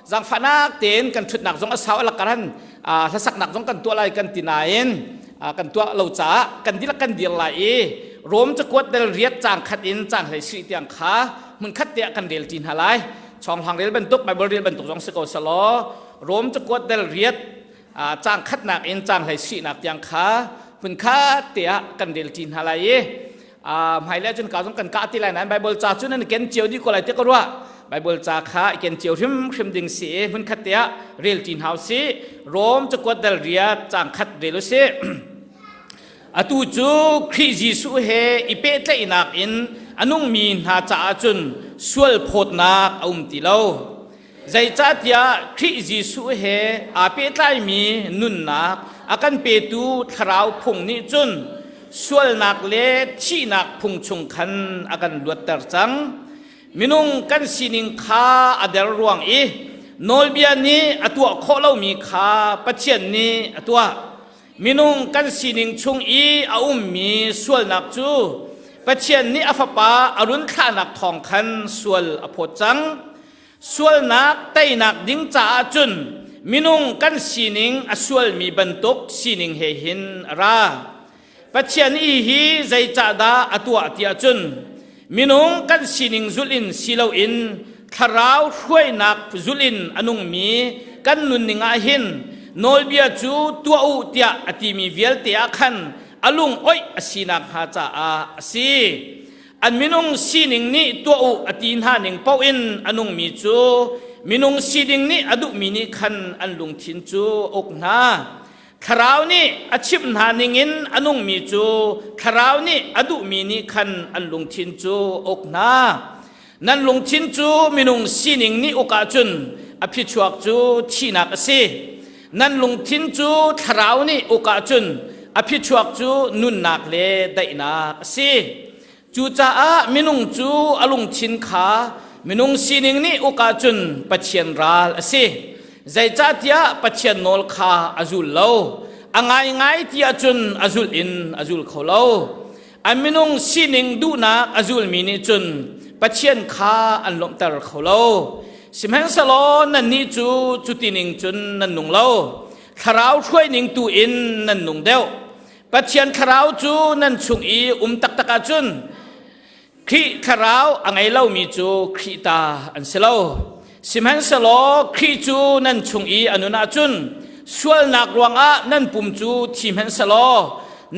Zaangfahnak tein kan ṭhutnak zong a sau a lakaran hlasaknak zong kan tuah lai kan ti nain kan tuah lo caah kan dihlak kan dir lai i Rom cakuat dal riat caang khat in caang hlei sih tiang kha hmunkhat te ah kan rel ṭi hna lai. Chawnghlang rel bantuk, Bible rel bantuk zong si ko selaw Rom cakuat dal riat caang khatnak in caang hlei sihnak tiang kha hmunkhat te ah kan rel ṭi hna lai i hmailei ahcun ka zong kan kah ti lai nain Bible ca cu nan ken cio dih ko lai ti ka ruah. Bible ca kha i ken cio hrimhrim ding si i hmunkhat te ah rel ṭi hna usih. Rom cakuat dal riat caang khat rel usih. Atu cu Khrih Jesuh he i pehtlaihnak in a nungmi hna caah cun sual phawtnak a um ti lo. Zeicahtiah Khrih Jesuh he aa pehtlaimi nunnak a kan petu Thlarau phung nih cun sualnak le thihnak phung chung khan a kan luatter cang. Minung kan sining kha a der ruang i nawlbia nih a tuah khawh lomi kha Pathian nih a tuah. Minung kan sining chung i a ummi sualnak cu Pathian nih a Fapa a run thlahnak thawng khan sual a phawt cang. Sualnak teinak ding caah cun minung kan sining a sualmi bantuk sining he hin a ra. Pathian i hi zeicahdah a tuah tiah cun minung kan sining zulh in si loin thlarau hruainak zulh in a nungmi kan nunning ah hin nawlbia cu tuah u tiah a timi vialte ah khan a lung oih a sinak hnga caah a si. An minung sining nih tuah u a ti hna ning paoh in a nungmi cu minung sining nih a duhmi nih khan an lungthin cu a uk hna. Thlarau nih a chimh hna ningin a nungmi cu Thlarau nih a duhmi nih khan an lungthin cu a uk hna. Nan lungthin cu minung sining nih uk ahcun a phichuak cu thihnak a si. Nan lungthin cu Thlarau nih uk ahcun a phichuak cu nunnak le daihnak a si. Cucaah minung cu a lungthin kha minung sining nih uk ahcun Pathian ral a si. Zeicahtiah Pathian nawl kha a zul lo. A ngaingai ti ahcun a zulh in a zul kho lo. An minung sining duhnak a zulmi nih cun Pathian kha an lawmhter kho lo. Sihmanhsehlaw nannih cu cuti ning cun nan nung lo. Thlarau hruaining tu in nan nung deuh. Pathian thlarau cu nan chung i um taktak ahcun Khrih thlarau a ngei lomi cu Khrih ta an si lo. Sihmanhsehlaw Khrih cu nan chung i a nun ahcun sualnak ruangah nan pum cu thi hmanhsehlaw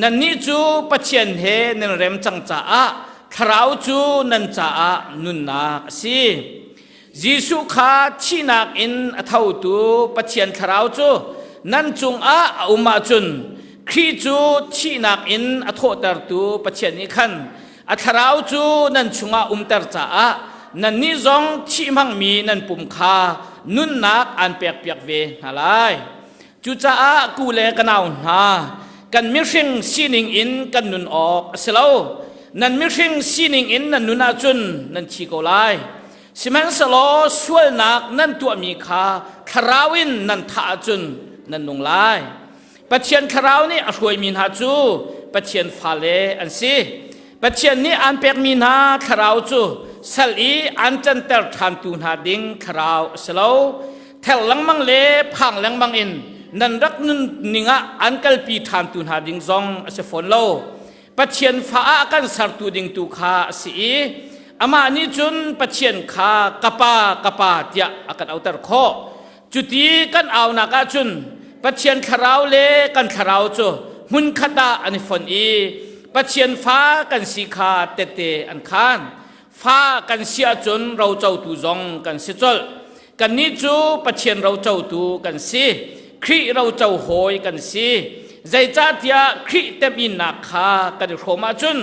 nannih cu Pathian he nan rem cang caah thlarau cu nan caah nunnak a si. Jesuh kha thihnak in a thotu Pathian thlarau cu nan cungah a um ahcun Khrih cu thihnak in a thawhtertu Pathian nih khan A thlarau cu nan chungah umter caah nannih zong thih hmangmi nan pum kha nunnak aan pekpiak ve hna lai. Cucaah ku le ka nau hna, kan mihring sining in kan nun awk a si lo. Nan mihring sining in nan nun ahcun nan thi ko lai. Sihmanhsehlaw sualnak nan tuahmi kha thlarau in nan thah ahcun nan nung lai. Pathian thlarau nih a hruaimi hna cu Pathian fale an si. Pathian nih aan pekmi hna thlarau cu sal i aan canter ṭhantu hna ding thlarau a si lo. Ther lengmang le phang lengmang in nan rak nun ning ah an kalpi ṭhantu hna ding zong a si fawn lo. Pathian fa ah kan sertu ding tu kha a si i amah nih cun Pathian kha ka pa ka pa tiah a kan auter khawh. Cuti kan aunak ahcun Pathian thlarau le kan thlarau cu hmunkhat ah an i fonh i Pathian fa kan si kha tette an khaan. Fa kan si ahcun rocotu zong kan si colh. Kannih cu Pathian rocotu kan si. Khrih roco hawi kan si. Zeicahtiah Khrih temhinnak kha kan i hrawm ahcun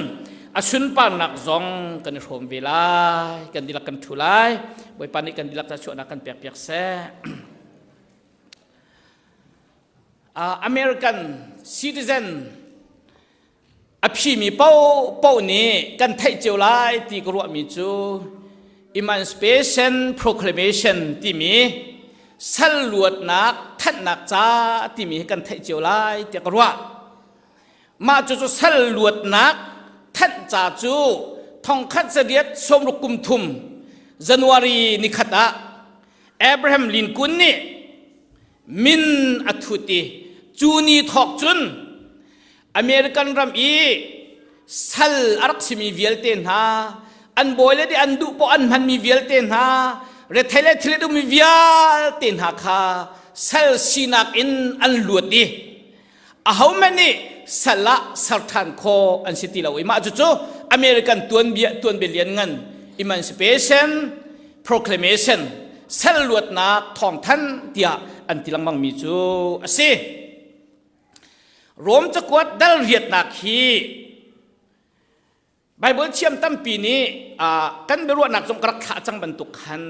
a sunparnak zong kan i hrawm ve lai. Kan dihlak kan ṭhu lai. Bawipa nih kan dihlak chuahnak kan pekpiak seh. American citizen a phimi paohpaoh nih kan theih cio lai ti ka ruahmi cu Emancipation Proclamation timi sal luatnak thanhnak ca timi hi kan theih cio lai tiah ka ruah. Mah cucu sal luatnak thanhca cu thongkhat zariat sawmruk kum thum January nikhat ah Abraham Lincoln nih min a thut i cu ni thawk cun American ram i sal a rak simi vialte hna an bawi le an duh poah an hmanmi vialte hna rethei le thil ummi vialte hna kha sal sinak in an luat i ahohmanh nih sal ah ser ṭhan khawh an si ti lo i mah cucu American tuanbia tuanbia lianngan Emancipation Proclamation sal luatnak thawngthanh tiah an ti lengmangmi cu a si. Rom cakuat dal riatnak hi Baibal thiam tampi nih kan biaruahnak zong ka rak thlah cang bantuk khan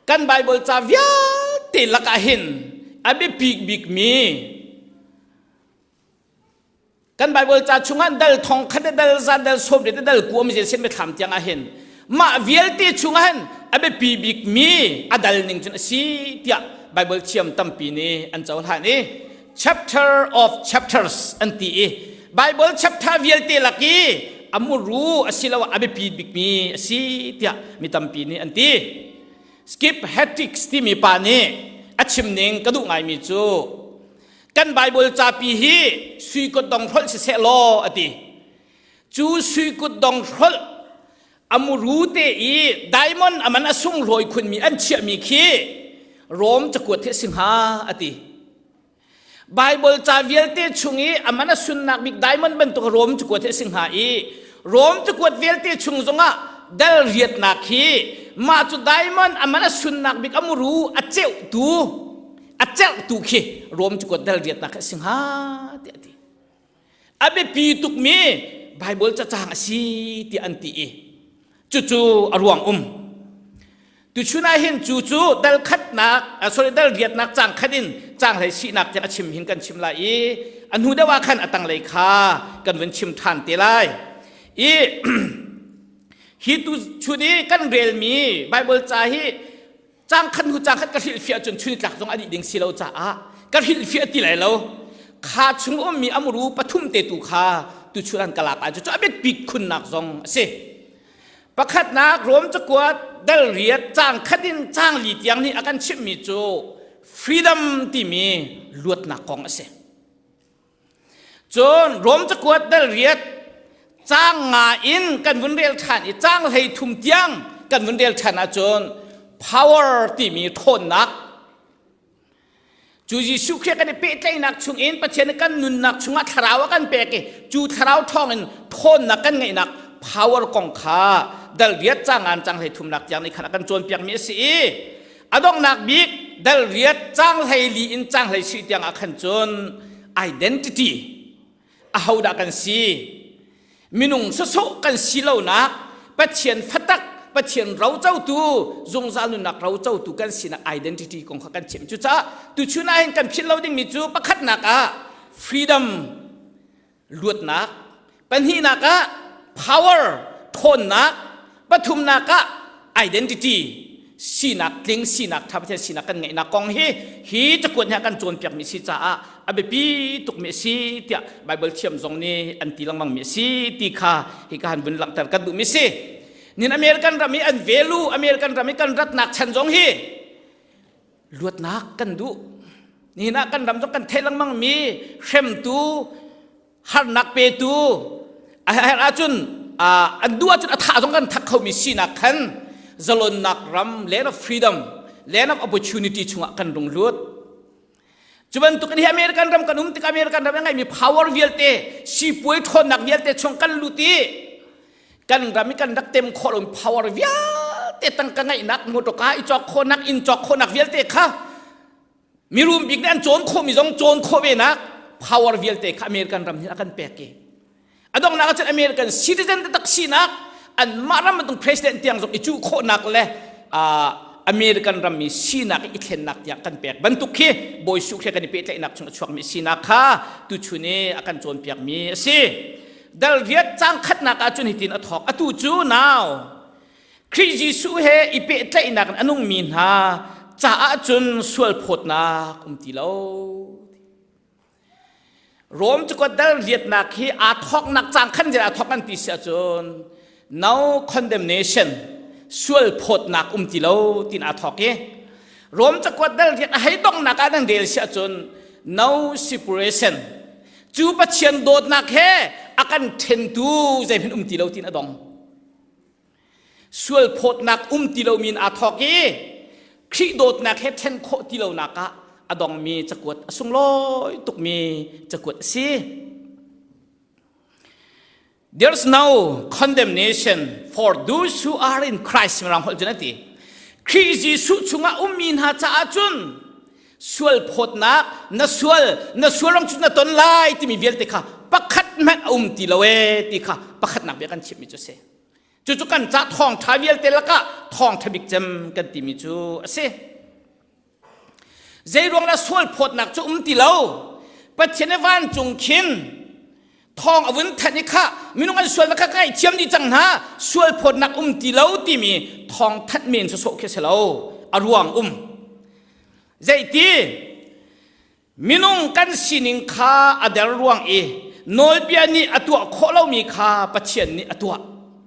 kan Baibal ca vialte lakah hin a biapi bikmi kan Baibal ca chungah dal thong khat le dal za dal sawm le dal kuam je sin biathlam tiang ah hin mah vialte chungah hin a biapi bikmi a dal ning cun a si tiah Baibal thiam tampi nih an cohlan i chapter of chapters an ti i Bible chapter vialte lak i a muru asiloah a biapi bikmi a si tiah mi tampi nih an ti. Skip Hattix timi pa nih a chim ning ka duh ngaimi cu kan Bible capi hi sui kutdong hrolh siseh law a ti. Cu sui kutdong hrolh a muru te i diamond a man a sunglawi khunmi an chiahmi khi Rom cakuat hi a si hnga a ti. Baibal ca vialte chung i a man a sunnak bik diamond bantuk Rom cakuat hi a si hnga i Rom cakuat vialte chung zongah dal riatnak hi mah cu diamond a man a sunnak bik a muru a ceuhtu a cerhtu khi Rom cakuat dal riatnak hi a si hnga tiah a ti. A biapi tukmi Baibal cacang a si tiah an ti i cucu a ruang um. Tuchun ah hin cu cu dal khatnak sorry dal riatnak cang khat in cang hlei sinak tiang a chim hin kan chim lai i a hnu deuh ah khan a tanglei kha kan vun chim ṭhan te lai. I hi tu chun i kan relmi Bible ca hi cang khat hnu cang khat ka hrilhfiah cun chunitlak zong a dih ding si lo caah ka hrilhfiah ti lai lo kha chung ummi amuru pathum te tu kha tuchun an ka lak ah cu a biapit khunnak zong a si. Pakhatnak Rom cakuat dal riat caang khat in caang li tiang nih a kan chimhmi cu freedom timi luatnak kong a si. Cun Rom cakuat dal riat caang nga in kan vun rel ṭhan i caang hlei thum tiang kan vun rel ṭhan ahcun power timi ṭhawnnak Cu Jesuh Khrih kan i pehtlaihnak chungin Pathian nih kan nunnak chungah thlarau a kan pek i cu thlarau thawngin ṭhawnnak kan ngeihnak power kong kha dal riat cangan cang hlei thumnak tiang nih khan a kan cawnpiakmi a si i a donghnak bik dal riat cang hlei li in cang hlei si tiang ah khan cun identity ahodah kan si minung sawsawh kan si lonak Pathian fatak Pathian rocotu zungzal nunnak rocotu kan sinak identity kong kha kan chim cucaah tuchun ah hin kan philh lo dingmi cu pakhatnak ah freedom luatnak pahnihnak ah power thawnnak pathumnak ah identity sinak tling sinak ṭha Pathian sinak kan ngeihnak kong hi hi cakuat nih a kan cawnpiakmi si caah a biapi tukmi a si tiah Bible thiam zong nih an ti lengmangmi a si ti kha hi ka han vun langhter kan duhmi si. Nin American ram i an value American ram i kan ratnak chan zong hi luatnak kan duh. Nihin ah kan ram zong kan theih lengmangmi hremtu harnak petu a herh ahcun an duh ahcun a thah zong kan thak khomi sinak khan zalonnak ram land of freedom land of opportunity chungah kan rung lut cu bantuk in hi American ram kan um tik American ram a ngeimi power vialte sipuai ṭhawnnak vialte chung kan lut i kan ram i kan rak tem khawh lomi power vialte tangka ngeihnak motorka i cawk khawhnak inn cawk khawhnak vialte kha mirum bik nih an cawn khawhmi zong cawn khawh ve nak power vialte kha American ram nih a kan pek i a donghnak ahcun American citizen taktak sinak anmah ram bantuk president tiang zong i cuh khawhnak le American rammi sinak i thlennak tiang kan pek bantuk khi Bawi Suh he kan i pehtlaihnak chung a chuakmi sinak kha tuchun i a kan cawnpiakmi a si. Dal riat cang khatnak ahcun hitin a thawk. Atu cu nau Khrih Jesuh he i pehtlaihnak in a nungmi hna caah cun sualphawtnak um ti lo. Rom cakuat dal riatnak hi aa thawknak cang khan aa thawk an ti si ahcun no condemnation. Sual phawtnak um ti lo tin aa thawk i Rom cakuat dal riat a hei donghnak ah nan rel si ahcun no separation cu Pathian dawtnak he a kan ṭhentu zeihmanh um ti lo tin a dong. Sual phawtnak um ti lomi in aa thawk i Khrih dawtnak he ṭhen khawh ti lonak ah a dongmi cakuat a sunglawi tukmi cakuat a si. There's no condemnation for those who are in Christ mirang holh cun a ti. Khrih Jesuh chungah ummi hna caah cun sual phawtnak na sual na sual rang cu na ton lai timi vialte kha pakhat hmanh a um ti lo ee ti kha pakhatnak bia kan chimmi cu a si. Cucu kan ca thawngṭha vialte lakah thawngṭha bik cem kan timi cu a si. Zeiruang dah sual phawtnak cu um ti lo? Pathian i vancung khin thawng a vun thanh i kha minung an sualnak kha ka ngaihthiam dih cang hna sual phawtnak um ti lo timi thawng thanh men sawsawh khi a si lo a ruang um zeiti Minung kan sining kha a der ruang i nawlbia nih a tuah khawh lomi kha Pathian nih a tuah.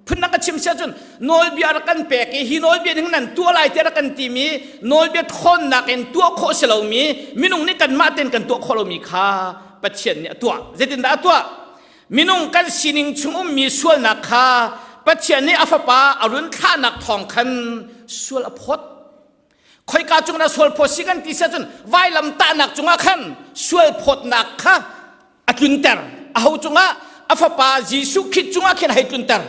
Phundang ka chim si ahcun nawlbia rak kan pek i hi nawlbia ning nan tuah lai tiah rak kan timi nawlbia ṭhawnnak in tuah khawh si lomi minung nih kanmah tein kan tuah khawh lomi kha Pathian nih a tuah. Zeitindah a tuah? Minung kan sining chung ummi sualnak kha Pathian nih a fapa a run thlahnak thawng khan sual a phawt. Khoika cung dah sual phawt si kan ti si ahcun vailam tahnak cungah khan sual phawtnak kha a tlunter. Aho cungah? A fapa Jesuh Khrih cungah khin a hei tlunter.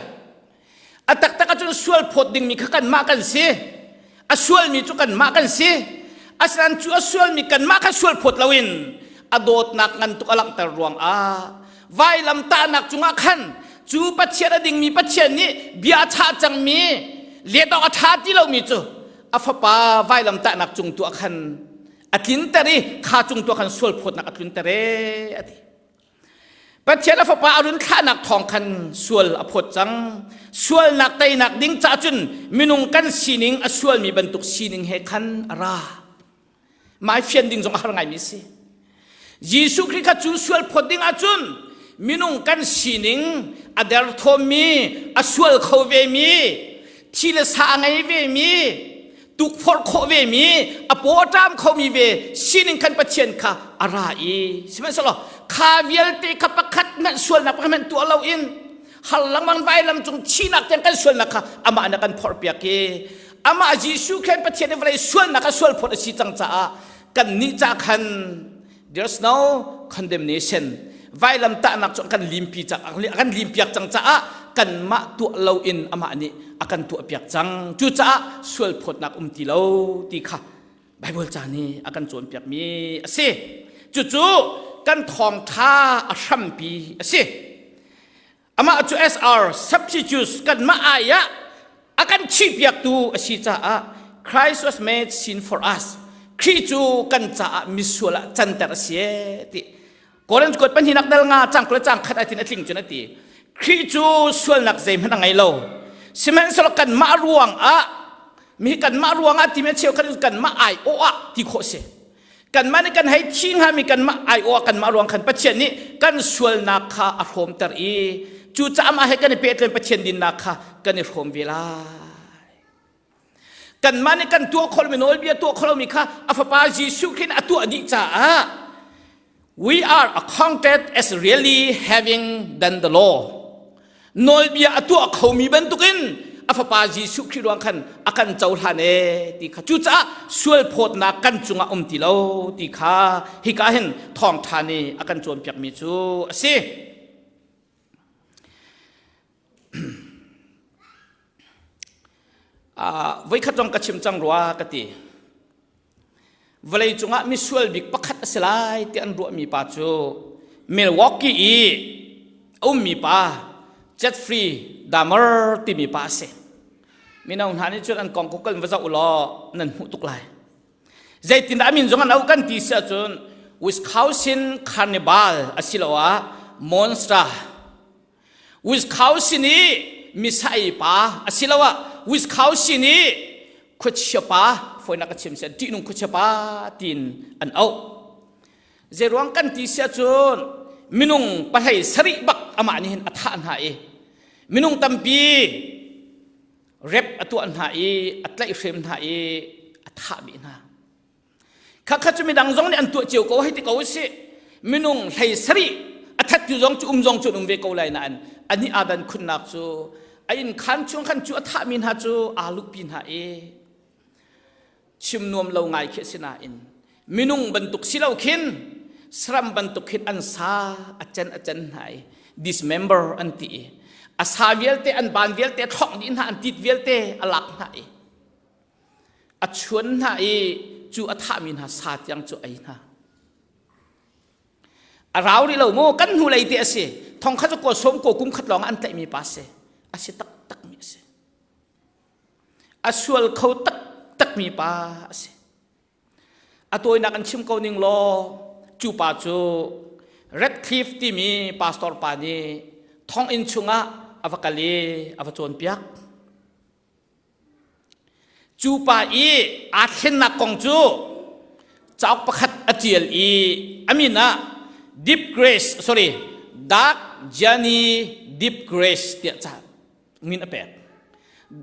A taktak ahcun sual phawt dingmi kha kanmah kan si. A sualmi cu kanmah kan si. Asinain cu a sualmi kanmah kha sual phawt loin a dawtnak ngan tuk a langhter ruangah vailam tahnak cungah khan cu Pathian a dingmi Pathian nih bia a chah cangmi let awk a ṭha ti lomi cu a fapa vailam tahnak cung tu ah khan a tlinter i kha cung tu ah khan sual phawtnak a tlunter e a ti. Pathian a fapa a run thlahnak thawng khan sual a phawt cang. Sualnak teinak ding ca cun minung kan sining a sualmi bantuk sining he khan a ra. Mai fian ding zong a har ngaimi si. Jesuh Khrih kha cu sual phawt ding ahcun minung kan sining a derthawmmi, a sual kho vemi, thi le sa a ngei vemi, tukforh khawh vemi, a paw a ṭam khomi ve sining khan Pathian kha a ra i sihmanhsehlaw kha vialte kha pakhat hmanh sualnak pakhat hmanh tuah loin hal lengmang vailam cung thihnak tiang kan sualnak kha amah nih a kan phorhpiak i amah Jesuh khan Pathian i vawlei sualnak kha sual phawt a si cang caah kannih ca khan there's no condemnation vailam tahnak cu kan limpi cang a kan limpiak cang caah kanmah tuah loin amah nih a kan tuahpiak cang cucaah sual phawtnak um ti lo ti kha Bible ca nih a kan cawnpiakmi a si cucu kan thawngtha a hrampi a si Amah cu SR substitutes kanmah ai ah a kan thihpiaktu a si caah Christ was made sin for us. Khrih cu kan caah misual ah canter a si e ti. Korinth kuat pahnihnak dal nga cang kul cang khat atin a tling cun a ti. Khrih cu sualnak zeihmanh a ngei lo. Sihmanhsehlaw kanmah ruang ah mi kanmah ruang ah timi a cheu khat kanmah ai awh ah ti khawh si. Kanmah nih kan hei thi hngami kanmah aiawh ah kanmah ruang khan Pathian nih kan sualnak kha a hrawmter i cucaah mah he kan i pehtlain Pathian dinnak kha kan i hrawm ve lai. Kanmah nih kan tuah khawh lomi nawlbia tuah khawh lomi kha a fapa Jesuh Khrih nih a tuah dih caah we are accounted as really having done the law. Nawlbia a tuah khomi bantukin a fapa Jesuh Khrih ruang khan a kan cohlan e ti kha cucaah sual phawtnak kan cungah um ti lo ti kha hika hin thawngṭha nih a kan cawnpiakmi cu a si. Uh, voikhat zong ka chim cang rua ka ti. Vawlei cungah misual bik pakhat a si lai ti an ruahmi pa cu Milwaukee i a ummi pa Jeffrey Dahmer timi pa a si. Mino hna nih cun an kong Google in va zoh u law nan hmuh tuk lai. Zeitindah a min zong an auh kan ti si ahcun Wisconsin Carnival asiloah Monster Wisconsin i misai pa asiloah Wisconsin i khuachia pa fawinak ka chim sian ṭihnung khuachia pa tiin an auh. Zeiruang kan ti sia cun minung pahlei sarih bak amah nih hin a thah hna i minung tampi. Rep a tuah hna i a tlaihhrem hna i a thah bih hna. Khakha cu midang zong nih an tuah cio ko hei ti ko usih. Minung hlei sarih a thattu zong cu um zong cu an um ve ko lai nain anih aa dan khunnak cu a inn khaan chung khan cu a thahmi hna cu aa luhpi hna i chim nuam lo ngai khi a si nain minung bantuk si lo khin saram bantuk khin an sa a cen a cen hna i dismember an ti i a sa vialte an ban vialte a thlok dih hna an tit vialte a lak hna i a chuan hna i cu a thahmi hna sa tiang cu ei hna a rau rih lo mu kan hnu lei te a si thong kha cu ko som ko kum khat lawng an tlaihmi pa si a si taktak mi a si a sual kho taktakmi pa a si. A tawinak an chim ko ning law cu pa cu Radcliffe timi pastor pa nih thonginn chungah a va kal i a va cawnpiak. Cu pa i aa thlennak kong cu cauk pakhat a ṭial i a min ah Deep Grace sorry Dark Journey Deep Grace tiah ca min a pek.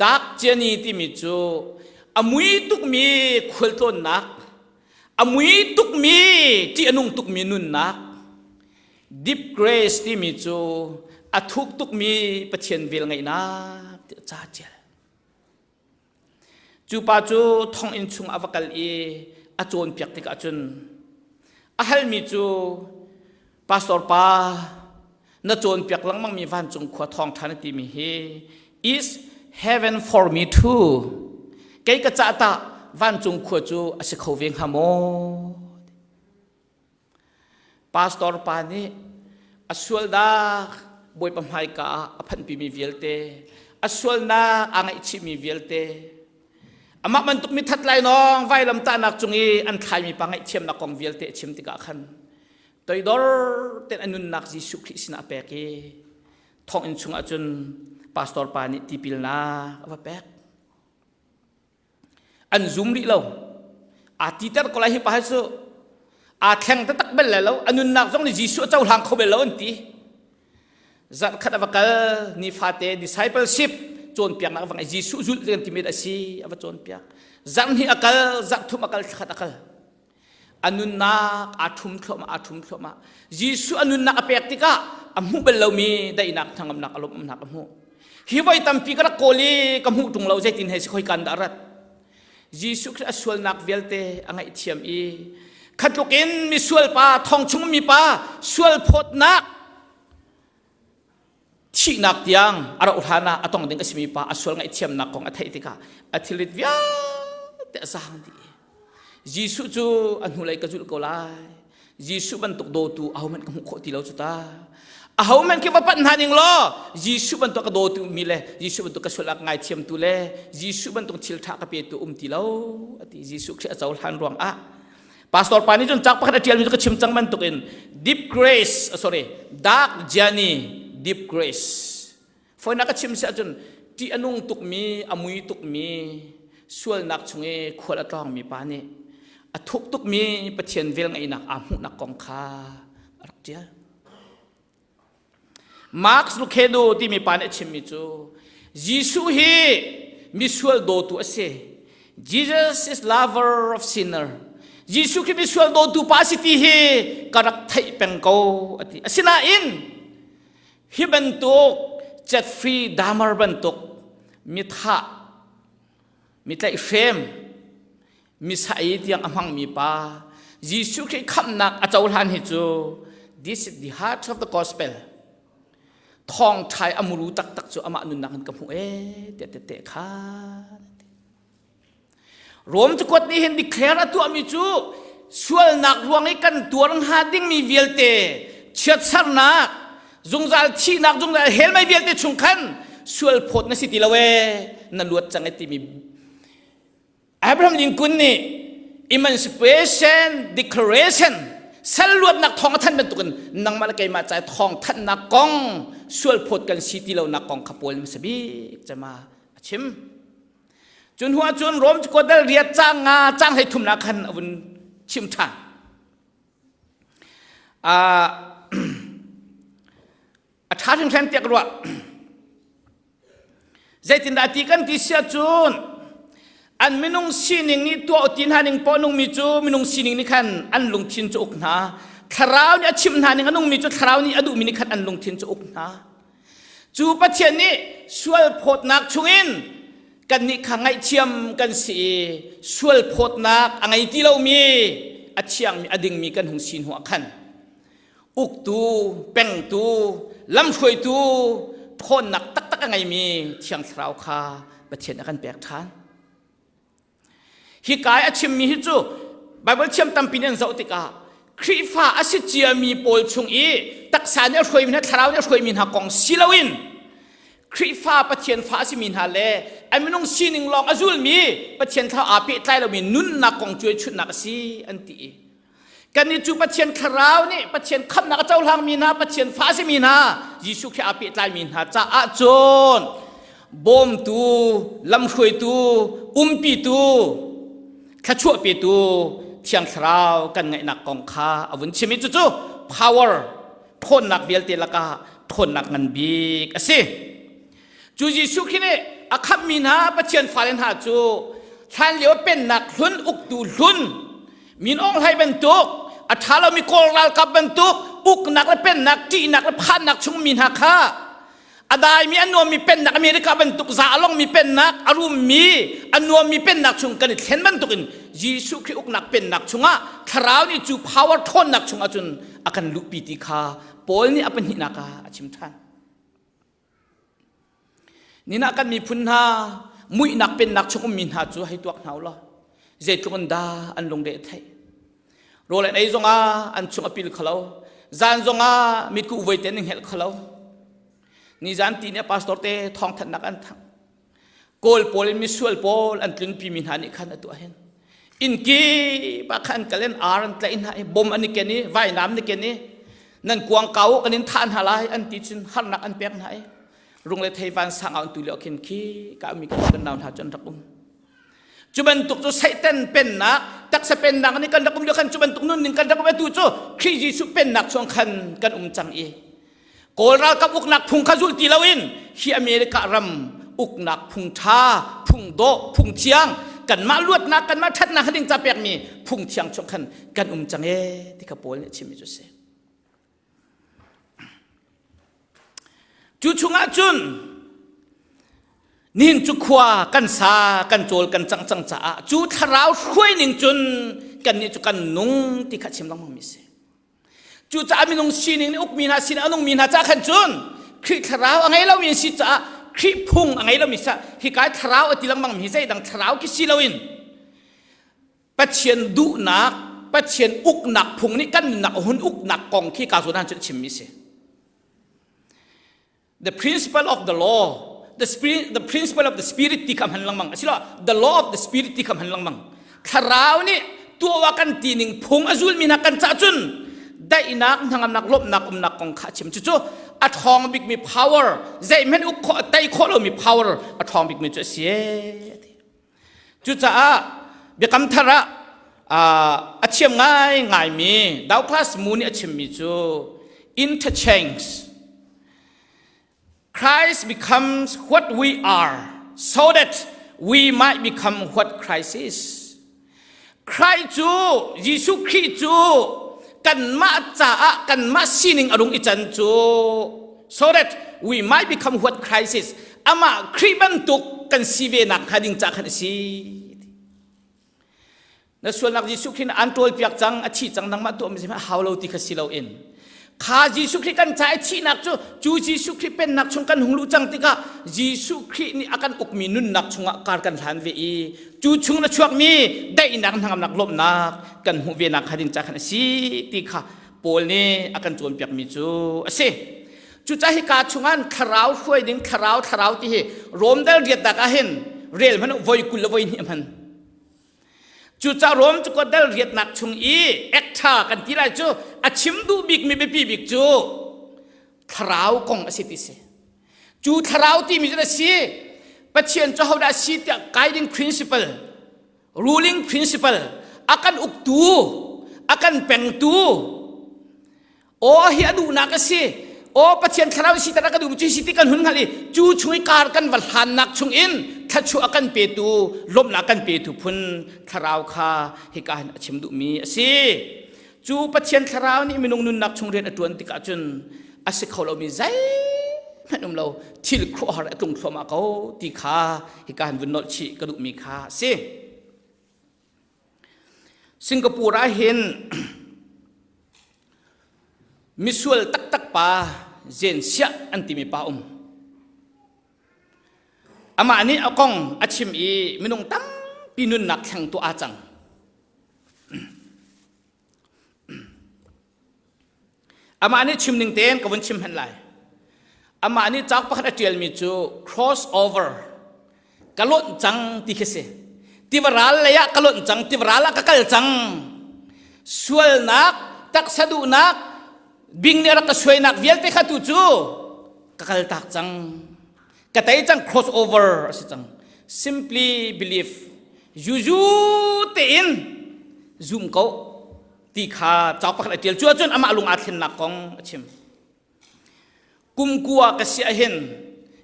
Dark Journey timi cu a mui tukmi khualtlawnnak, a mui tukmi ṭih a nung tukmi nunnak, deep grace timi cu a thuk tukmi Pathian velngeihnak tiah ca ṭial. Cu pa cu thonginn chung a va kal i a cawnpiak tikah cun a halmi cu pastor pa na cawnpiak lengmangmi vancung khua thawngṭha na timi hi is heaven for me too kei ka cah tah vancung khua cu a si kho ve hnga maw Pastor pa nih a sualnak Bawipa hmaika ah a phanhpimi vialte, a sualnak aa ngaihchihmi vialte, amah bantuk mithat lainawng vailamtahnak cung i an thlaimi pa ngaihthiamnak kong vialte a chim tikah khan toidor tein a nunnak Jesuh Khrih sinah a pek i thonginn chungah cun pastor pa nih tipilnak a va pek. An zum rih lo. Aa titer ko lai hi pa hi cu aa thleng taktak bel lai lo. A nunnak zong nih Jesuh a cohlang kho bel lo an ti. Zarh khat a va kal nifate discipleship cawnpiaknak a va ngei. Jesuh zulh kan timi a si a va cawnpiak. Zarh hnih a kal, zarh thum a kal, thla khat a kal. A nunnak aa ṭhum thluahmah, aa ṭhum thluahmah. Jesuh a nunnak a pek tikah a hmuh bal lomi daihnak hnangamnak a lawmhnak a hmuh. Hi voi tampi ka rak kawl i ka hmuh ṭung lo zeitin hei si khoi kan dah rat. Jesuh Khrist a sualnak vialte a ngaihthiam i khatluk in misual pa thong chung mi pa sual phawtnak thihnak tiang a rauh hlan ah a tong ding a simi pa a sual ngaihthiamnak kong a theih tikah a thilrit vialte a zaang dih. Jesuh cu a hnulei ka zulh ko lai. Jesuh bantuk dawtu ahohmanh ka hmuh khawh ti lo cu ta. Ahohmanh khi va panh hna ning law Jesuh bantuk ka dawtu mi le Jesuh bantuk ka sual ngaithiamtu le Jesuh bantuk thil ṭha ka petu um ti lo ati Jesuh Khrih a cohlan ruang ah Pastor pa nih cun cak pakhat a ṭialmi cu ka chim cang bantukin deep grace sorry dark journey deep grace foinak ka chim si ahcun ṭih a nung tukmi a mui tukmi sualnak chung i khual a tlawngmi pa nih a thuk tukmi Pathian velngeihnak aa hmuhnak kong kha a rak ṭial. Marx Lucado timi pa nih a chimmi cu Jesuh hi misual dawtu a si. Jesus is lover of sinner. Jesuh khi misual dawtu pa a si ti hi ka rak theih peng ko a ti. Asinain hi bantuk Jeffrey Dahmer bantuk mithah mi tlaihhrem misa ei tiang a hmangmi pa Jesuh Khrih khamhnak a cohlan hi cu this is the heart of the gospel thawngṭha a muru taktak cu amah nunnak in ka hmuh ee tiah tette kha Rom cakuat nih hin declare a tuahmi cu sualnak ruang i kan tuar hnga dingmi vialte chiatsernak zungzal thihnak zungzal hell mei vialte chung khan sual phawt na si ti lo ee na luat cang e timi Abraham Lincoln nih Emancipation Declaration sal luatnak thawng a thanh bantukin nangmah le keimah ca thawng thanhnak kong sual phawt kan si ti lonak kong kha Paul hmasa bik cema a chim. Cun hnu ahcun Rom cakuat dal riat caang nga caang hlei thumnak khan a vun chim ṭhan. A ṭha hringhran tiah ka ruah. Zeitindah ti kan ti siah cun an minung sining nih tuah ti hna ning poah nungmi cu minung sining nih khan an lungthin cu uk hna. Thlarau nih a chimh hna ning a nungmi cu thlarau nih a duhmi nih khan an lungthin cu uk hna. Cu Pathian nih sual phawtnak chungin kannih kha ngaihthiam kan si i sual phawtnak a ngei ti lomi a thiangmi a dingmi kan hung si hnuah khan uktu, pengtu, lamhruaitu ṭhawnnak taktak a ngeimi Thiang Thlarau kha Pathian a kan pek ṭhan. Hi kai a chimmi hi cu Baibal thiam tampi nih an zoh tikah Khrihfa a si ciami pawl chung i taksa nih a hruaimi hna, thlarau nih a hruaimi hna kong si loin Khrihfa Pathian fa a simi hna le a minung sining lawng a zulmi Pathian thlarau aa pehtlai lomi nunnak kong cuaichunhnak a si an ti i Kannih cu Pathian Thlarau nih Pathian khamhnak a cohlangmi hna, Pathian fa a simi hna, Jesuh Khrih aa pehtlaimi hna caah cun bawmtu, lamhruaitu, umpitu, thluachuah petu Thiang Thlarau kan ngeihnak kong kha a vun chim i cucu power ṭhawnnak vialte lakah ṭhawnnak ngan bik a si. Cu Jesuh Khrih nih a khamhmi hna Pathian fale hna cu hlanlio pennak hlun uktu hlun Min Aung Hlaing bantuk a ṭha lomi Kawl ralkap bantuk uknak le pennak ṭihnak le phannak chungmi hna kha a daimi a nuammi pennak America bantuk za a longmi pennak a rummi a nuammi pennak chung kan i thlen bantukin Jesuh Khrih uknak pennak chungah thlarau nih cu power ṭhawnnak chungah cun a kan luhpi ti kha Paul nih a pahnihnak ah a chim ṭhan. Ninah kan miphun hna muihnak pennak chung ummi hna cu hei tuak hna u law zeitluk in dah an lungre a theih. Rawl an ei zongah an chung a pil kholo. Zan zongah mitkuh voi te an i hngelh kholo. Nizan ti nih a pastor te thawngthanhnak an thang. Kawl pawl in misual pawl an tlunpimi hna nih khan a tuah hin. Inn kip ah khan kal in ar an tlaih hna i bom an i ken i vainam an i ken i nan kuang kau kan in thah hna lai an ti cun harnak an pek hna i rung le thei van sang ah an tu lio khin khi ka mi kan kan nau hna cu an rak um cu bantuk cu Satan pennak taksa pennak nih kan rak um lio khan cu bantuk nun ning kan rak um atu cu Khrih Jesuh pennak chung khan kan um cang i Kawl ralkap uknak phung kha zul ti loin hi America ram uknak phung ṭha, phung dawh, phung thiang, kanmah luatnak, kanmah ṭhatnak ding ca pekmi phung thiang chung khan kan um cang ee ti kha Paul nih a chimmi cu a si. Cu chungah cun nihin cu khua kan sa kan cawl kan cang cang caah cu thlarau hruai ning cun kannih cu kan nung ti kha chim lengmang mi si. Cucaah minung sining nih ukmi hna sin a nungmi hna caah khan cun Khrih thlarau a ngei lomi an si caah Khrih phung a ngei lomi sa hika thlarau a ti lengmang mi hi zeidang thlarau khi si loin Pathian duhnak Pathian uknak phung nih kan nunnak a hun uknak kong khi ka zawn ah cun chimmi si. The principle of the law, the, spirit, the principle of the spirit ti kha hman lengmang. Asilo, the law of the spirit ti kha hman lengmang. Thlarau nih tuah kan ti ning phung a zulmi hna kan cah cun daihnak hnangamnak lawmhnak umnak kong kha a chim cucu a ṭhawng bikmi power zeihmanh uk khawh tei khawh lomi power a ṭhawng bikmi cu a si cucaah biakam thar ah a thiam ngaingaimi Douglas Moo nih a chimmi cu interchange Christ becomes what we are so that we might become what Christ is. Christ cu Jesuh Khrih cu kanmah caah kanmah sining a rung i can cu so that we might become what Christ is. Amah Khrih bantuk kan si ve nak hnga ding ca khan a si. Na sualnak Jesuh Khrih an ṭawlpiak cang, a thi cang, nangmah tuahmi zeihmanh hau lo ti kha si loin kha Jesuh Khrih kan ca i thihnak cu cu Jesuh Khrih pennak chung kan hung luh cang tikah Jesuh Khrih nih a kan ukmi nunnak chungah kar kan hlan ve i cu chung na chuakmi daihnak hnangamnak lawmhnak kan hmuh ve nak kha ding ca khan a si ti kha Paul nih a kan cawnpiakmi cu a si. Cucaah hika chungan thlarau hruai ding thlarau thlarau ti hi Rom dal riatnak ah hin rel hmanh voi 20 le voi hnih hman Cucaah Rom cu dal riatnak chung i ekṭha kan ti lai cu a chim duh bikmi biapi bik cu thlarau kong a si ti si. Cu thlarau timi cu a si Pathian cu hodah a si tiah guiding principle, ruling principle, a kan uktu, a kan pengtu, aw hi a duhnak a si. Aw Pathian thlarau si tar ka duh cu si ti kan hun hngalh i cu chung i kar kan va hlannak chung in thluachuah a kan petu lawmhnak kan petu phun thlarau kha hika hin a chim duhmi a si. Cu Pathian thlarau nih minung nunnak chung rian a ṭuan tikah cun a si kho lomi zeihmanh um lo thil khuahar a tlung thluahmah ko ti kha hika hin vun nolh chih ka duhmi kha a si. Singapore ah hin misual taktak pa Zen Siah an timi pa um. Amah nih a kong a chim i minung tampi nunnak thleng tu aa cang. Amah nih chim ning tein ka vun chim hen lai. Amah nih cauk pakhat a ṭialmi cu crossover ka lonh cang ti khi si. Tiva ral lei ah ka lonh cang, tiva ral ah ka kal cang. Sualnak, taksa duhnak, bing nih a rak ka suainak vialte kha tu cu ka kaltak cang. Ka tei cang crossover a si cang. Simply believe. Zuzu tein zum ko. Ti kha cauk pakhat a ṭial. Cu ahcun amah lung aa thlennak kong a chim. Kum kua ka si ahhin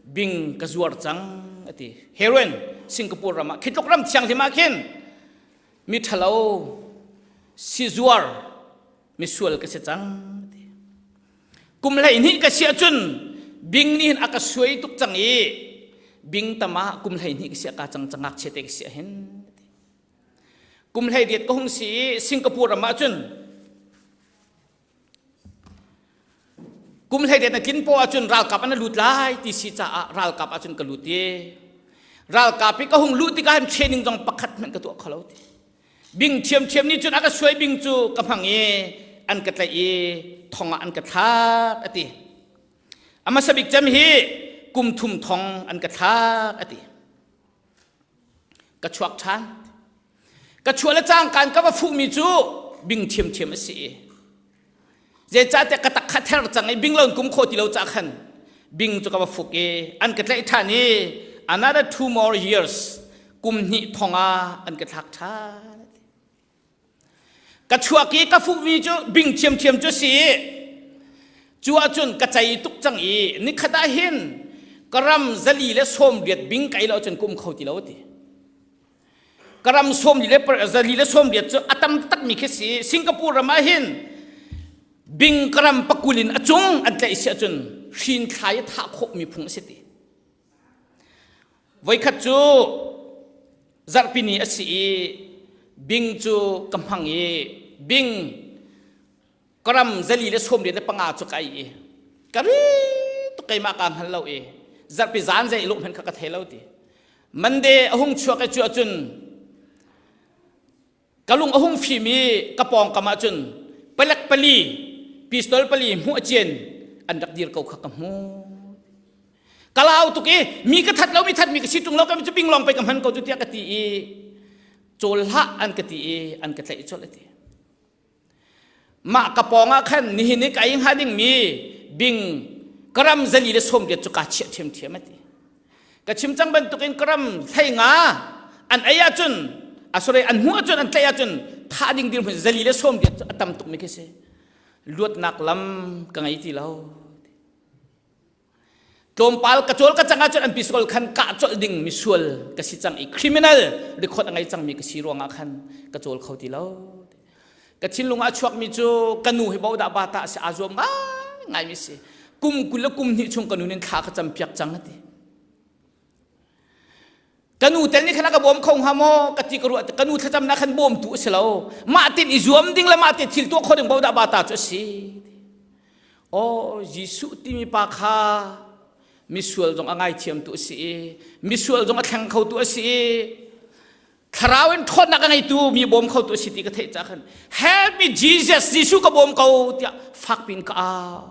bing ka zuar cang a ti. Heroin Singapore ram ah khi tluk ram thianghlim ah khin mi ṭhalo sizuar misual ka si cang a ti. Kum 12 ka si ahcun bing nih hin a ka suai tuk cang i bing tam ah kum 12 ka si ah ka cang cangak chia te ka si ahhin Kum 18 ka hung si i Singapore ram ah cun kum 18 na tlin poah ahcun ralkap an lut lai ti si caah ralkap ahcun ka lut i ralkap i ka hung luh tikah hin training zong pakhat hmanh ka tuah kho lo ti. Bing ṭhiamṭhiam nih cun a ka suai bing cu ka hmang i an ka tlaih i thong ah an ka thlak a ti. A hmasa bik cem hi kum thum thong an ka thlak a ti. Ka chuak ṭhan. Ka chuah le cangkaan ka va fuhmi cu bing ṭhiamṭhiam a si i zeicahtiah ka tak kha ther cang i bing lo in kum khawh ti lo cah khan bing cu ka va fuk i an ka tlaih ṭhan i another two more years kum hnih thong ah an ka thlak ṭhan. Ka chuak i ka fuhmi cu bing ṭhiamṭhiam cu si i cu ahcun ka cei tuk cang i nikhat ah hin ka ram zali le 80 bing kai lo ahcun ka um kho ti lo ti. Ka ram sawmli le zali le 80 cu a tam takmi khi si. Singapore ram ah hin bing ka ram pakul in a cung an tlaih si ahcun hrin thlai i thah khawhmi phung a si ti. Voikhat cu zarhpini a si i bing cu ka hmang i bing ka ram 485 cu ka ei i ka ri tuk keimah kaa hngal lo i zarhpi zan zei lung hmanh kha ka thei lo ti. Monday a hung chuak i cu ahcun ka lung a hung fim i ka pawngkam ahcun palek pali pistol pali hmuh a cien an rak dir ko kha ka hmu ka lau tuk i mi ka that lo mi that mi ka si tung lo ka mi cu bing lawng pei ka hman ko cu tiah ka ti i cawl hlah an ka ti i an ka tlaih colh a ti Mah ka pawng ah khan nihin i ka ei hnga dingmi bing gram 480 cu kaa chiah ṭhiamṭhiam a ti. Ka chim cang bantukin gram 15 an ei ahcun a sorry an hmuh ahcun an tlaih ahcun thah ding dirhmun 480 cu a tam tukmi khi si. Luatnak lam ka ngei ti lo. Tlawmpal ka cawl ka cang ahcun an pistol khan kah colh ding misual ka si cang i criminal record a ngei cangmi ka si ruangah khan ka cawl kho ti lo. Ka thinlung ah chuakmi cu ka nu hi bodah bata a si aa zuam ngaingai mi si. Kum 20 le kum hnih chung ka nu nin thla ka campiak cang a ti. Ka nu tel nih khan a ka bawm kho hnga maw ka ti ka ruah ka nu thlacamnak khan bawmtu a si lo. Mah tin i zuam ding le mah te thil tuah kho ding bodah bata cu a si. Aw Jesuh timi pa kha misual zong a ngaithiamtu a si i misual zong a thleng khotu a si i thlarau in ṭhawnnak a ngeitu mi bawm khotu a si ti ka theih caah khan help me Jesus Jesuh ka bawm ko tiah fakpi in ka au.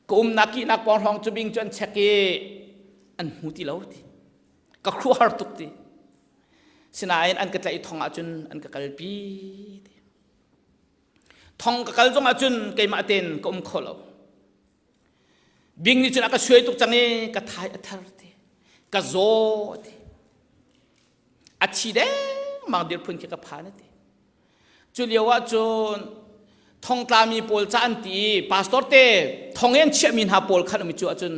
Ka umnak kihnak pawng hrawng cu bing cu an check i an hmu ti lo ti. Ka khuahar tuk ti. Sinain an ka tlaih thong ahcun an ka kalpi ti. Thong ka kal zong ahcun keimah tein ka um kho lo. Bing nih cun a ka suai tuk cang i ka thai a thar ti. Ka zaw ti. A thi dengmang dirphun khi ka phan ti. Cu lio ahcun Thongtlami pawl ca an ti i pastor te thong i an chiahmi hna pawl khan um i cu ahcun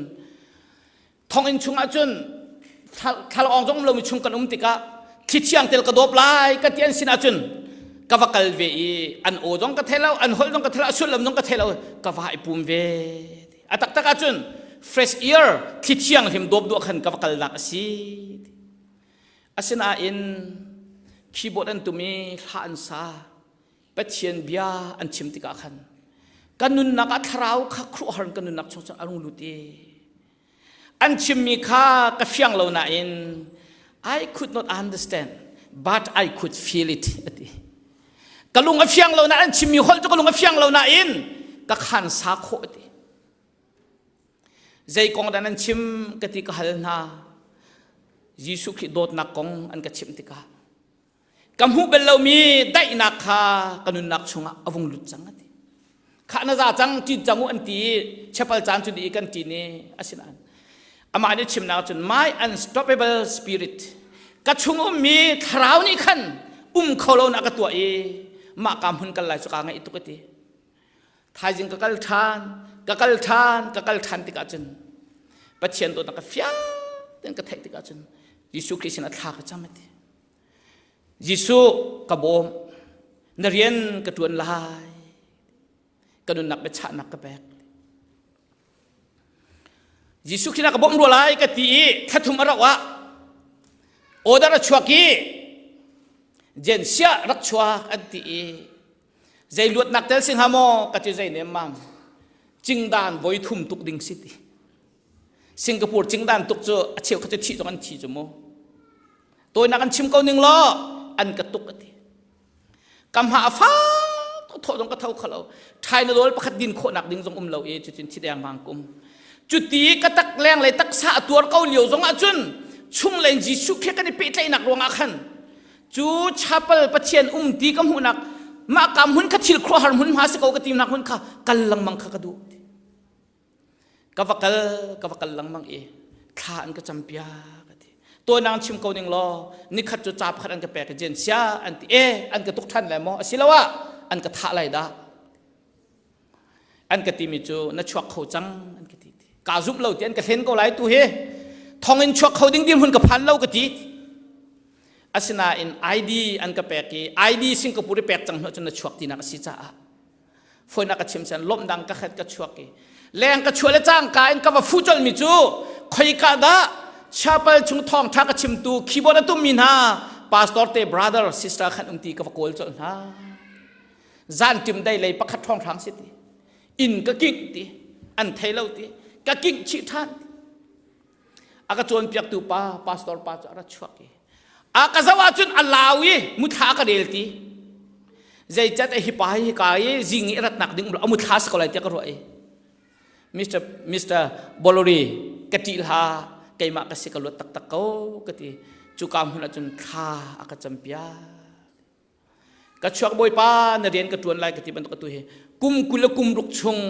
thonginn chung ahcun thlalawng zong um lomi chung kan um tikah thlithiang tel ka dawp lai ka ti an sin ahcun ka va kal ve i an aw zong ka thei lo an holh zong ka thei lo a sullam zong ka thei lo ka va i pum ve a taktak ahcun fresh air thlithiang hlim dawp duah khan ka va kalnak a si asinain keyboard an tum i hla an sa Pathian bia an chim tikah khan kan nunnak ah thlarau kha khuahar kan nunnak chung cun a rung lut i an chimmi kha ka fiang lo nain I could not understand but I could feel it ati ka lung a fiang lo na an chimmi holh cu ka lung a fiang lo nain ka khan sa khawh ati zei kong dah nan chim ka ti ka hal hna Jesuh Khrih dawtnak kong an ka chimh tikah ka hmuh bal lomi daihnak kha ka nunnak chungah a vung lut cang ati khah na za cang ṭin cang u an ti i chapel caan cu di kan ṭin i asinain amah nih chimnak cun my unstoppable spirit ka chung ummi thlarau nih khan um kho lo na ka tuah i mah ka hmun kal lai cu ka ngaih tuk ati thaizing ka kal ṭhan ka kal ṭhan ka kal ṭhan tikah cun Pathian dawtnak ka fiang tein ka theih tikah cun Jesuh Khrih sinah thla ka cam ati Jesuh ka bawm na rian ka ṭuan lai ka nunnak biachahnak ka pek Jesuh Khrih na ka bawmh rua lai ka ti i thlathum a rauh ah order a chuak i Jensia rak chuak an ti i zei luatnak tel si hnga maw ka ti zei nemmam cingdan voi thum tuk ding si ti Singapore cingdan tuk cu a cheu kha cu thih zong an thi cu mu tawinak an chim ko ning law an ka tuk ati ka hma a fak thawh zong ka tho kho lo Tylenol pakhat din khawhnak ding zong um lo i cutin thi deng mang kum cuti ka tak leng le taksa a tuar ko lio zong ah cun chung len Jesuh Khrih kan i pehtlaihnak ruangah khan cu chapel Pathian um ti ka hmuhnak mah ka hmun kha thil khuahar hmun hma si ko ka tinak hmun kha kal lengmang kha ka duh ka va kal ka va kal lengmang i thla an ka campiak a ti tuanang chim ko ning law nikhat cu ca pakhat an ka pek i jen sia an ti e an ka tuk ṭhan lai maw asiloah an ka thah lai dah an ka timi cu na chuak kho cang an ka ti kaa zumh lo ti an ka hlen ko lai tu hi thong in chuak kho ding dirhmun ka phan lo ka ti asinain ID an ka pek i ID Singapore i pek cang hnu cun na chuak tinak a si caah foinak ka chim sen lawmh ka khat ka chuak i leng ka chuah le cangka in ka va fu colmi cu khoika dah chapel chung thawngtha ka chimtu keyboard a tummi hna pastor te brother sister khan um ti ka va kawl colh hna zan tim dei lei pakhat ṭhawng hrang si ti inn ka kingh ti an thei lo ti ka kingh chih ṭhan a ka cawnpiaktu pa pastor pa cu a ra chuak i a ka zoh ahcun a lau i muthla a ka rel ti zeicat a hi pa hi ka i zing i ratnak ding a muthla si ko lai tiah ka ruah i Mr. Mr. Bolori ka ṭih hlah keimah ka si ka luat taktak ko ka ti cuka hmun ahcun thla a ka campiak Ka chuak Bawipa na rian ka ṭuan lai ka ti bantuk atu hi kum 20 le kum ruk chung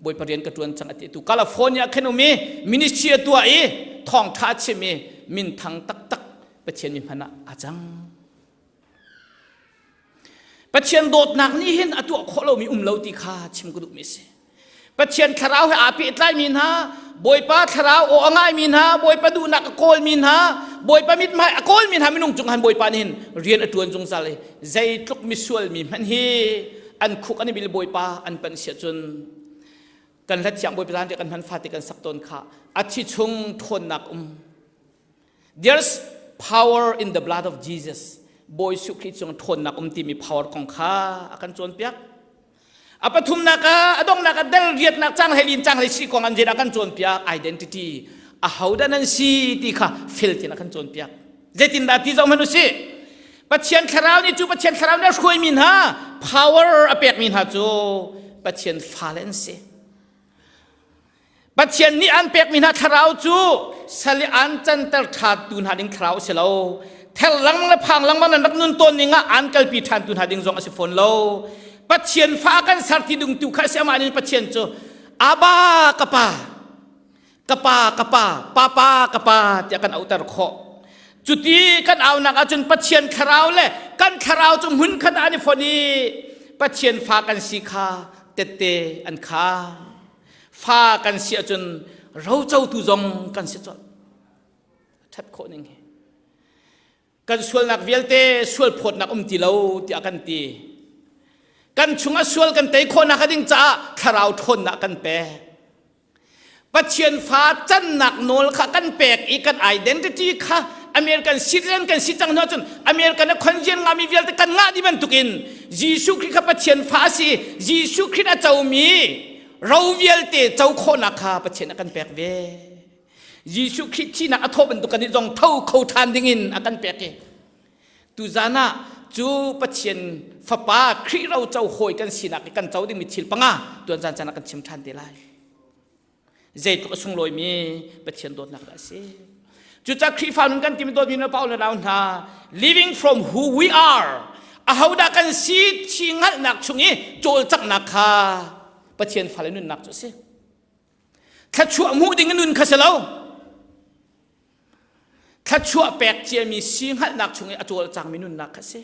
Bawipa rian ka ṭuan cang ati tu California khan um i ministry a tuah i thawngṭha a chim i minthang taktak Pathian mi hman ah a cang. Pathian dawtnak nih hin a tuah khawh lomi um lo ti kha chim ka duhmi a si. Pathian thlarau he aa pehtlaimi hna, Bawipa thlarau aw a ngaimi hna, Bawipa duhnak a kawlmi hna, Bawipa mithmai a kawlmi hna minung cung han Bawipa nih hin rian a ṭuan zungzal i zeitluk misual mi hmanh hi an khuk an i bil Bawipa an panh siah cun kan hlat thiang Bawipa zan kan hman fate kan sak tawn kha a thi chung ṭhawnnak um There's power in the blood of Jesus. Bawi Jesuh Khrih cung ṭhawnnak um timi power kong kha a kan cawnpiak. A pathumnak ah a donghnak ah del riatnak cang hlei lin cang hlei si kong an a kan cawnpiak identity a hodah nan si ti kha fel tin a kan cawnpiak. Zeitindah ti zoh hmanh usih. Pathian thlarau nih cu Pathian thlarau nih a hruaimi hna power a pekmi hna cu Pathian fale an si. Pathian nih an pekmi hna thlarau cu sal i an canter ṭhantu hna ding thlarau a si lo. Ther lengmang le phang lengmang nan rak nun tawn ning ah an kalpi ṭhantu hna ding zong a si fawn lo. Pathian fa kan ser ti ding tu kha si amah nih Pathian cu Abba ka pa ka pa ka pa papa ka pa tiah kan auhter khawh. Cuti kan aunak ahcun Pathian thlarau le kan thlarau cu hmun khat ah an i fonh i. Pathian fa kan si kha tette an kha. Fa kan si ahcun rocotu zong kan si colh. Ṭhat khawh ning hi. Kan sualnak vialte sual phawtnak um ti lo tiah kan ti. Kan chungah sual kan tei khawhnak ding caah thlarau ṭhawnnak kan pek. Pathian fa cannak nawl kha kan pek i kan identity kha American citizen kan si cang hnu ahcun American a khonjian ngami vialte kan ngah dih bantukin Jesuh Khrih kha Pathian fa a si Jesuh Khrih a comi ro vialte co khawhnak kha Pathian a kan pek ve. Jesuh Khrih thihnak a thawh bantuk kan nih zong tho kho ṭhan dingin a kan pek i tuzan ah cu Pathian fapa Khrih ro co hawi kan sinak i kan co dingmi thil panga tuan zan caan ah kan chim ṭhan te lai. Zeitluk a sunglawimi Pathian dawtnak dah a si. Cucaah Khrihfa nun kan timi dawtmi na pa le nau hna living from who we are ahodah kan si thi hngalhnak chung i cawlcanghnak kha Pathian fale nunnak cu a si. Thluachuah hmuh ding nun kha si lo. Thluachuah pek ciami si hngalhnak chung i a cawlcangmi nunnak kha si.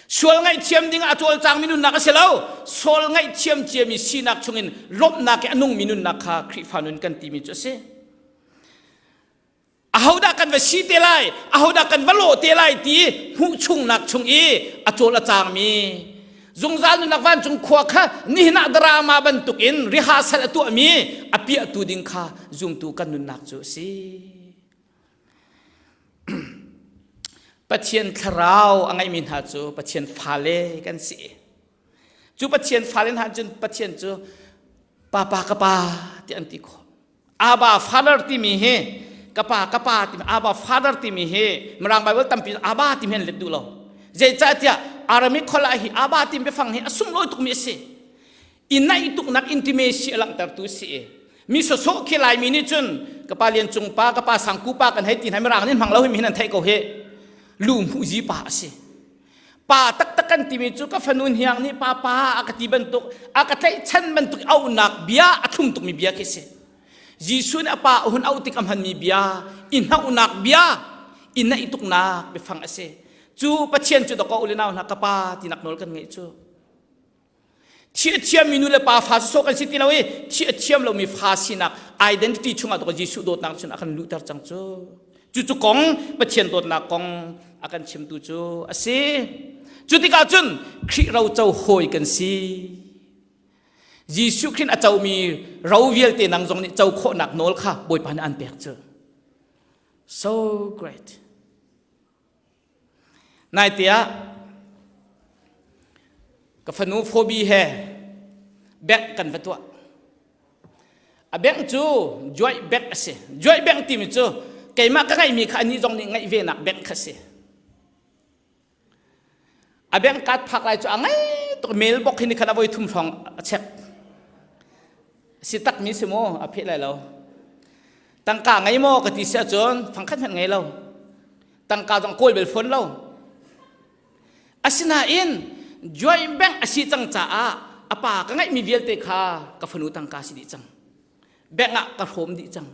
Sual ngaihthiam ding ah a cawlcangmi nunnak a si lo. Sual ngaihthiam ciami sinak chungin lawmhnak i a nungmi nunnak kha Khrihfa nun kan timi cu a si. Ahodah kan va si te lai, ahodah kan va lawh te lai ti hmuh chungnak chung i a cawl a cangmi zungzal nunnak vancung khua kha nihin ah drama bantukin rehearsal a tuahmi a piahtu ding kha zumtu kan nunnak cu a si. Pathian thlarau a ngeimi hna cu Pathian fale kan si. Cu Pathian fale hna cun Pathian cu papa ka pa ti an ti khawh. Abba Father timi hi ka pa ka pa timi Abba Father timi hi Mirang Bible tampi Abba timi an let duh lo. Zeicahtiah Aramaic holh ah hi Abba timi biafang hi a sunglawi tukmi a si. I naih tuknak intimacy a langhtertu a si i mi sawsawh khi Laimi nih cun ka pa Lian Cung pa ka pa Sangku pa kan hei ti hna Mirang nih hmang lo hi mi hin an theih ko hi lu hmuh zi pa a si. Pa taktak kan timi cu ka fanu hniang nih pa pa a ka ti bantuk a ka tlaihchan bantuk auhnak bia a thlum tukmi bia khi si. Jesuh nih a pa a hun auh tik a hmanmi bia i hnauhnak bia i naih tuknak biafang a si. Cu Pathian cu dakaw ule nau hna ka pa tinak nawl kan ngeih cu. Thi a thiammi nu le pa fa sawsawh kan si ti lo i thi a thiam lomi fa sinak identity chungah tuk Jesuh dawtnak cun a kan luhter cang cu. Cucu kong Pathian dawtnak kong a kan chimtu cu a si. Cu tikah cun Khrih roco hawi kan si. Jesuh Khrih a comi ro vialte nang zong nih co khawhnak nawl kha Bawipa nih an pek cu. So great. Naite ah ka fanu Phoebe he bank kan va tuah. A bank cu Joy Bank a si. Joy Bank timi cu keimah ka ngeihmi kha anih zong nih ngeih venak bank kha si. A bank card phak lai cu a ngei tuk mail box hi ni khat a voi thum hrawng a check. Si takmi si maw a pheh lai lo. Tangka ngei maw ka ti si ahcun fangkhat hmanh ngei lo. Tangka zong kawl bel fawn lo. Asinain joint bank a si cang caah a pa ka ngeihmi vialte kha ka fanu tangka si dih cang. Bank ah ka hrawm dih cang.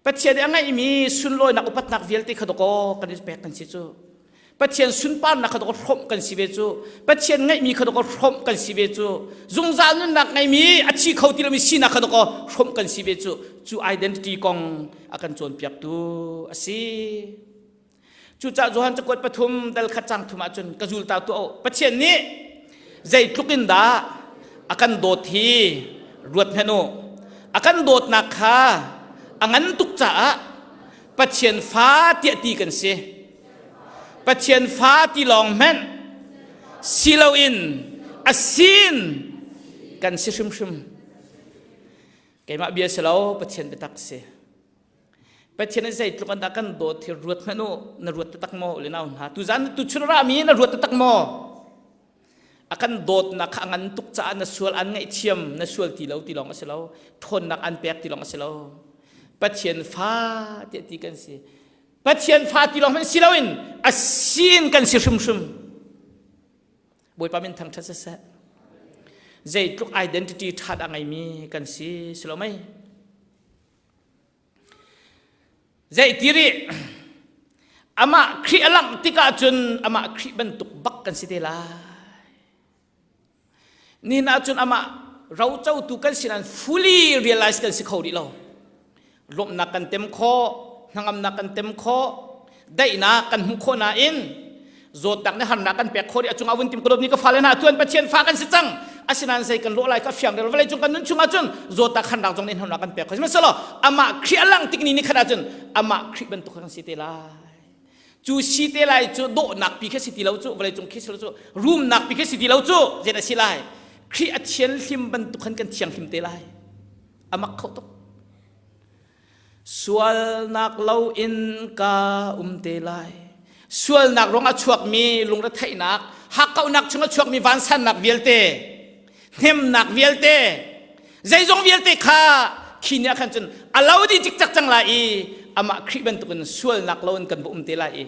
Pathian nih a ngeihmi sunlawinak upatnak vialte kha dawkaw kan i pek kan si cu. Pathian sunparnak kha dawkaw hrawmh kan si ve cu. Pathian ngeihmi kha dawkaw hrawmh kan si ve cu. Zungzal nunnak ngeimi a thi kho ti lomi sinak kha dawkaw hrawmh kan si ve cu. Cu identity kong a kan cawnpiaktu a si. Cucaah Johan cakuat pathum dal khat cang thum ahcun ka zulta tuah u. Pathian nih zeitluk in dah a kan dawt hi ruat hmanh u. A kan dawtnak kha a ngan tuk caah Pathian fa tiah ti kan si. Pathian fa ti lawng hmanh si loin a sin kan si hrimhrim. Keimah bia si lo, Pathian biatak si. Pathian nih zeitluk an dah kan dawt hi ruat hmanh u na ruat taktak maw le nau hna tuzan tu chun rami na ruat taktak maw a kan dawtnak kha a ngan tuk caah na sual an ngaihthiam na sual ti lo ti lawng a si lo ṭhawnnak an pek ti lawng a si lo Pathian fa tiah ti kan si Pathian fa ti lawng hmanh si loin a sin kan si hrimhrim Bawipa min thangṭhat siseh zeitluk identity ṭha dah ngeimi kan si si lo mei Zeiti rih amah Khrih a langh tikah cun amah Khrih bantuk bak kan si te lai. Nihin ahcun amah rocotu kan si nain fully realize kan si kho rih lo. Lawmhnak kan tem khawh, hnangamnak kan tem khawh, daihnak kan hmuh khawh nain zawtnak nih harnak kan pek khawh rih a cungah vun tim ka dawtmi ka fale hna tuan Pathian fa kan si cang. Asinain zei kan lawh lai kha fiang rel vawlei cung kan nun chung ahcun zawtnak harnak zong nih harnak kan pek khawh. Sihmanhsehlaw amah Khrih a lang tik ni ni khat ahcun amah Khrih bantuk kan si te lai. Cu si te lai cu dawhnak pi kha si ti lo cu vawleicung khi si lo cu rumnak pi kha si ti lo cu zeidah si lai Khrih a thianhlim bantuk khan kan thianghlim te lai a mak kho tuk sualnak lo in ka um te lai sualnak ruang a chuakmi lungretheihnak hakkauhnak chung a chuakmi vansannak vialte hnemnak vialte zeizong vialte kha khi ni ah khan cun a lo dih cikcak cang lai i amah Khrih bantukin sualnak lo in kan va um te lai i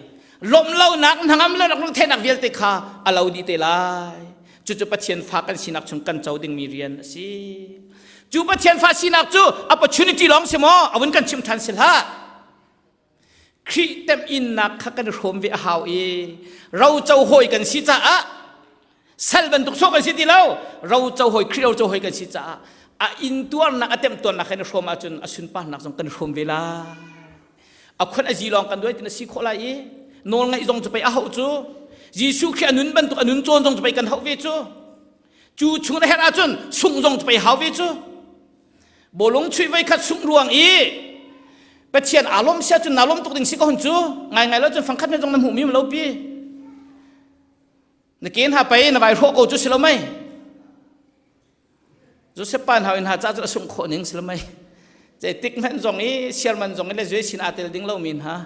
lawmh lonak hnangam lonak lungtheihnak vialte kha a lo dih te lai cucu Pathian fa kan sinak chung kan co dingmi rian a si cu Pathian fa sinak cu opportunity lawng si maw a vun kan chim ṭhan si hlah Khrih temhinnak kha kan i hrawm ve a hau i roco hawi kan si caah sal bantuk sawh kan si ti lo roco hawi Khrih roco hawi kan si caah a intuarnak a temtuarnak kan i hrawm ahcun a sunparnak zong kan i hrawm ve lai a khon a zi lawng kan duai tin a si khawh lai i nawl ngaih zong cu pei a hauh cu Jesuh Khrih a nun bantuk a nun cawn zong cu pei kan hauh ve cu cu chung na herh ahcun sungh zong cu pei hau ve cu Bawlung chuih voi khat sungh ruang i Pathian aa lawm sia cun naa lawm tuk ding si ko hun cu ngaingai lo cun fangkhat hme zong na hmuhmi lo pi na ke hna pei na vai hrawh ko cu si lo mei Joseph pa hna in ha ca cu a sungh khawh ning si lo mei zeitik hmanh zong i siarman zong i le zui sin aa tel ding lo mi hna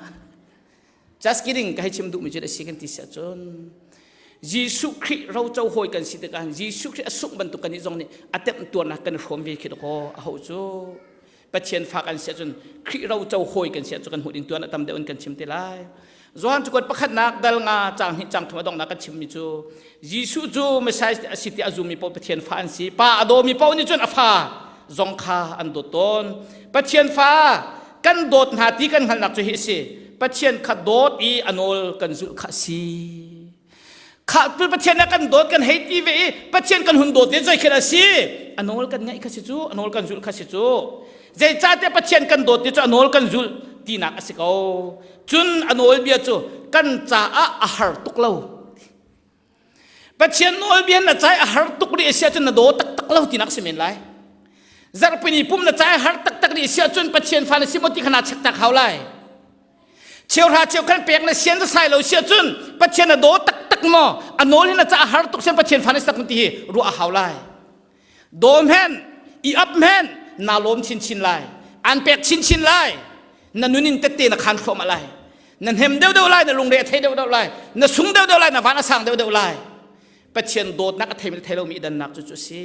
Just kidding, ka hei chim duhmi cu a si kan ti si ahcun Jesuh Khrih roco hawi kan si tikah Jesuh Khrih a sungh bantuk kan nih zong nih a temtuarnak kan hrawm ve khi dakaw a ho cu Pathian fa kan si ahcun Khrih roco hawi kan si ahcun kan hmuh ding tuan a tam deuh in kan chim te lai. Johan cu pakhatnak dal nga caang hnih caang thum a donghnak kan chimmi cu Jesuh cu Messiah a si ti a zummi paoh Pathian fa an si. Pa a dawmi paoh nih cun a fa zong kha an dawt tawn. Pathian fa kan dawt hna ti kan hngalhnak cu hi a si Pathian kha dawt i a nawl kan zulh kha a si kha tu Pathian na kan dawt kan hei ti ve i Pathian kan hun dawt ve zei khin a si a nawl kan ngaih kha si cu a nawl kan zulh kha si cu zeicahtiah Pathian kan dawt ti cu a nawl kan zulh tinak a si ko cun a nawl bia cu kan caah a har tuk lo Pathian nawlbia na cai a har tuk rih a si ahcun na daw taktak lo tinak si men lai. Zarhpini pum na cai a har taktak rih a si ahcun Pathian fa na si maw ti kha naa check tak hau lai. Cheuhra cheu khan pek na sian sai lo si ahcun Pathian na daw taktak maw a nawl hi na ca a har tuk sian Pathian fa na si tak ti hi ruah a hau lai. Dawm hen, i ap hen, naa lawm chinchin lai. An pek chinchin lai. Na nun in tette na khan thluahmah lai. Na hnem deuhdeuh lai, na lungre a thei deuhdeuh lai, na sung deuhdeuh lai, na van a sang deuhdeuh lai. Pathian dawtnak a theimi le thei lomi i dannak cu cu a si.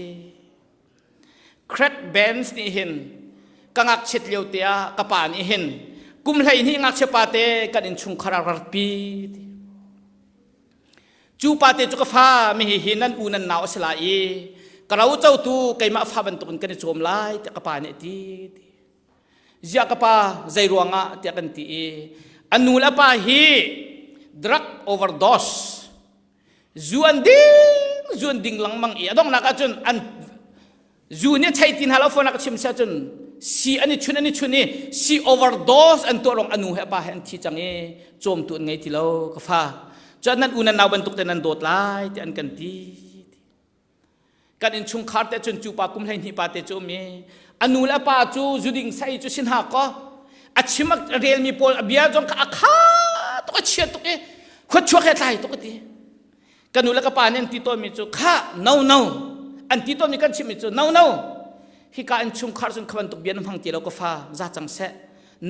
Craig Benz nih hin ka ngakchiat lio te ah ka pa nih hin kum 12 ngakchia pa te kan innchungkhar a rarpi ti. Cu pate cu ka fa mi hi nan u nan nau a si lai i ka ro cotu keimah fa bantukin kan i cawm lai tiah ka pa nih a ti. Ziah ka pa zei ruangah tiah kan ti i a nu le a pa hi drug overdose zu an ding zu an ding lengmang i a donghnak ahcun an Zu nih thei ti hna lo phone a ka chim sia cun si an i chun an i chun i si overdose an tuah rong anu he pa he an thi cang i cawmtu an ngei ti lo ka fa cun nan u nan nau bantuk te nan dawt lai ti an kan ti kan innchungkhar te cun cu pa kum 12 pa te cu um i anu le pa cu zuding sai cu sin ha ko a chim a relmi pawl a bia zong kha a kha tuk a chia tuk i khuachuak he tlai tuk a ti ka nu le ka pa nih an ti tawnmi cu kha no no an ti tawnmi kan chimmi cu no no hika in chungkhar cun kha bantuk bia na hmang ti lo ka fa za cang seh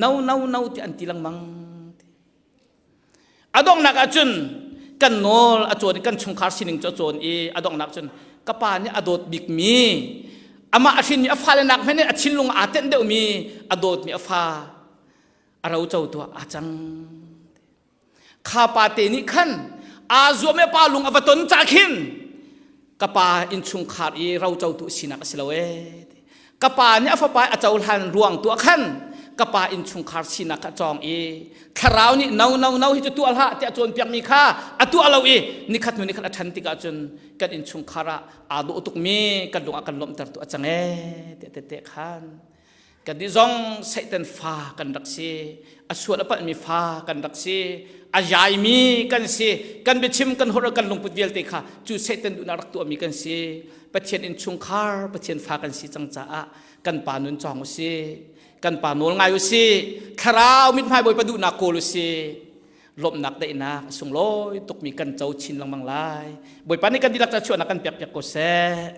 no no no ti an ti lengmang a donghnak ahcun kan nawl a cawn i kan chungkhar sining cu a cawn i a donghnak cun ka pa nih a dawt bikmi amah a hrinmi a fale nak hmanh in a thinlung aa tenh deuhmi a dawtmi a fa a ro co tuah aa cang Kha pa te nih khan aa zuam i pa lung a va ton ca khin ka pa innchungkhar i rocotu sinak a si lo ee. Ka pa nih a fapa a cohlan ruang tu ah khan ka pa innchungkhar sinak kha cawng i thlarau nih no no no hi cu tuah hlah tiah cawnpiakmi kha a tuah lo i nikhat hnu nikhat a ṭhan tikah cun kan innchungkhar ah aa dawh tukmi kan lung ah kan lawmhter tu a cang ee tiah tete khan kan nih zong Satan fa kan rak si a sual a palhmi fa kan rak si a yaimi kan si kan biachim kan holh kan lungput vialte kha cu Satan duhnak rak tuahmi kan si Pathian innchungkhar Pathian fa kan si cang caah kan pa nun cawng u si kan pa nawl ngai u si thlarau mithmai Bawipa duhnak kawl u si lawmhnak daihnak a sunglawi tukmi kan co chin lengmang lai Bawipa nih kan dihlak ca chuahnak kan pek piak ko seh.